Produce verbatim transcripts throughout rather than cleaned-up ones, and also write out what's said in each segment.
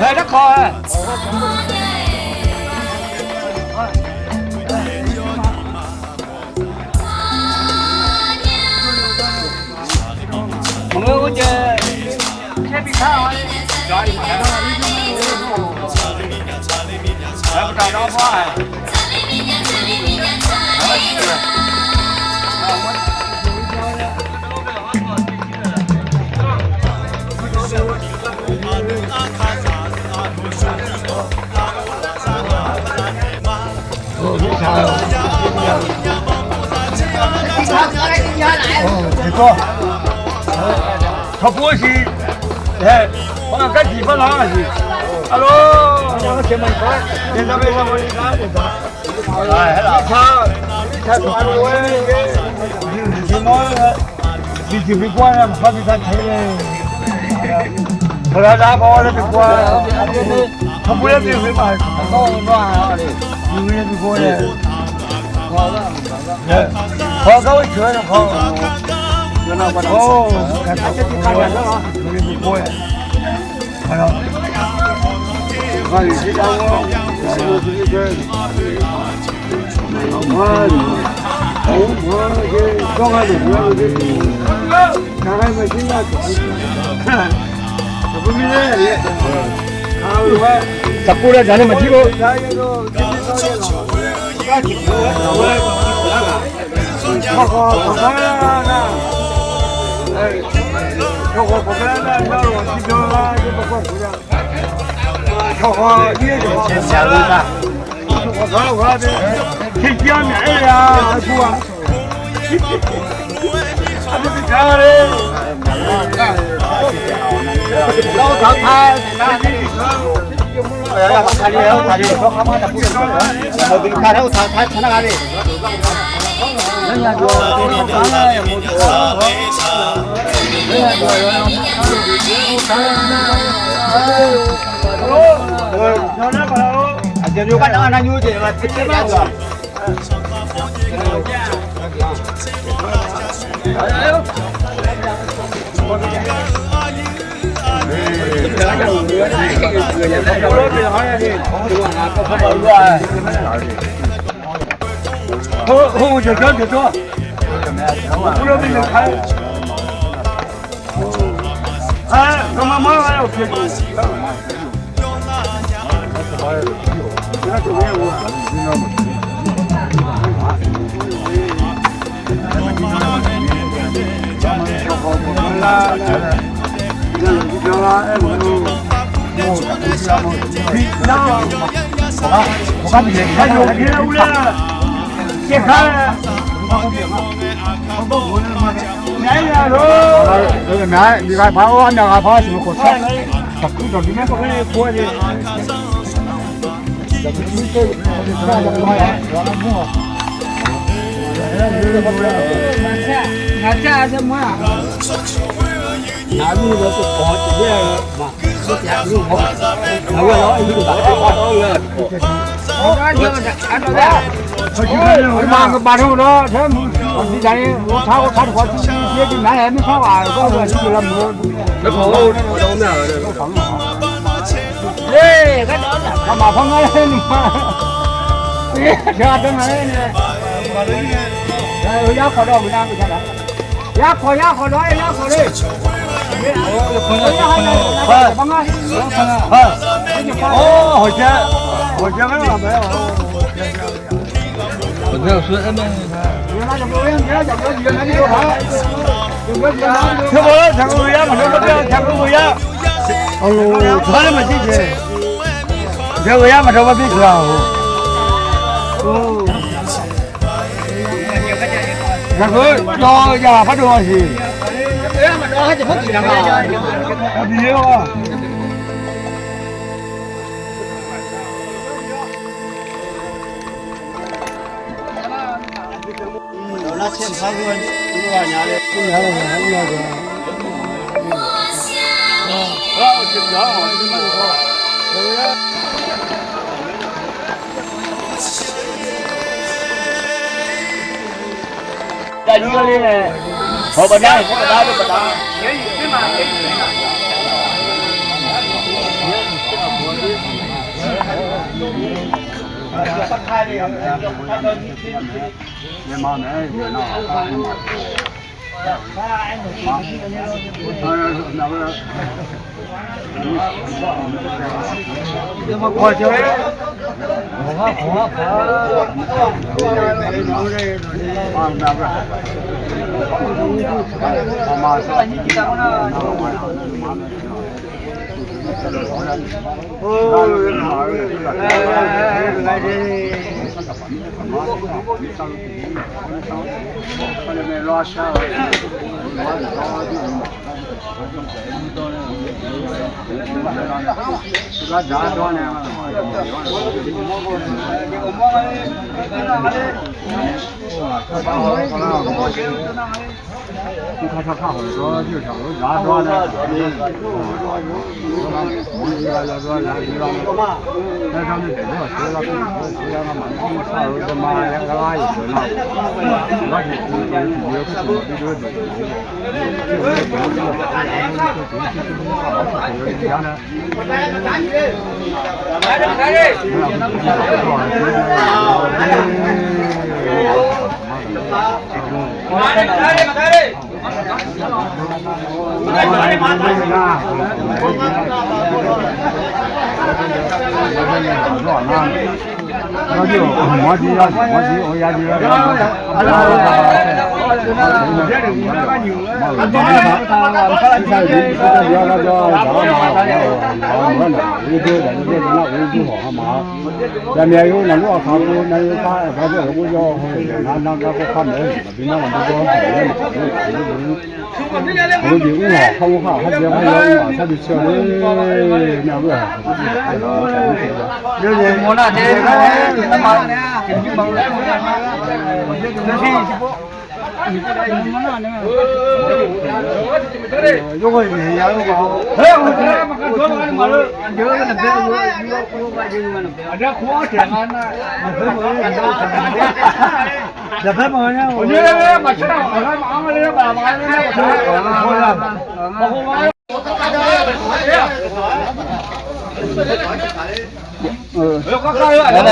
Hae, darkawq-a. Tiqkawv, tawqpov-eu siq. Hae, aqgar tiq par lar-a siq. Alo, mirtsaq, mirtsaq taq-a lof-aer, mirtsaq taq-a lof-aer, mirtsaq taq-a lof-aer, mirtsaq bi gor-a, maqpar bi taq tae le. Tawqlar lar baw laer bi gor-a, tawqpov laer bi gor-a, bi gor-a. Haw gar-eu ceuq-aer haw. Or, gaq taq, bi gor-a. Taqkov laer dzaq nae maqjir lo. Yarkhawq, yarkhawq dawr, yarkhawq le. Hawqjav, hawqjav, taqguv yar maqdawr maqbir, taqguv yar. Taqguv yar maqdawr maqbir, taqguv yar maqdawr maqbir, taqguv yar maqdawr maqbir, taqguv yar. Zaqkhoer dawv yaf par dov-a siq. Baqda, baqda, baqda. Yawqha kar-eu aqda, yawqha kar-eu aqda, yawqha kar-eu aqda. Yawqha kar-eu aqda.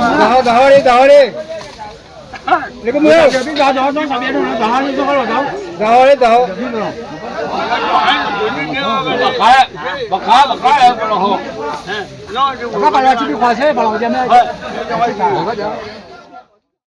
Dawq haw, dawq haw le, dawq haw le. Dawq haw le, dawq haw.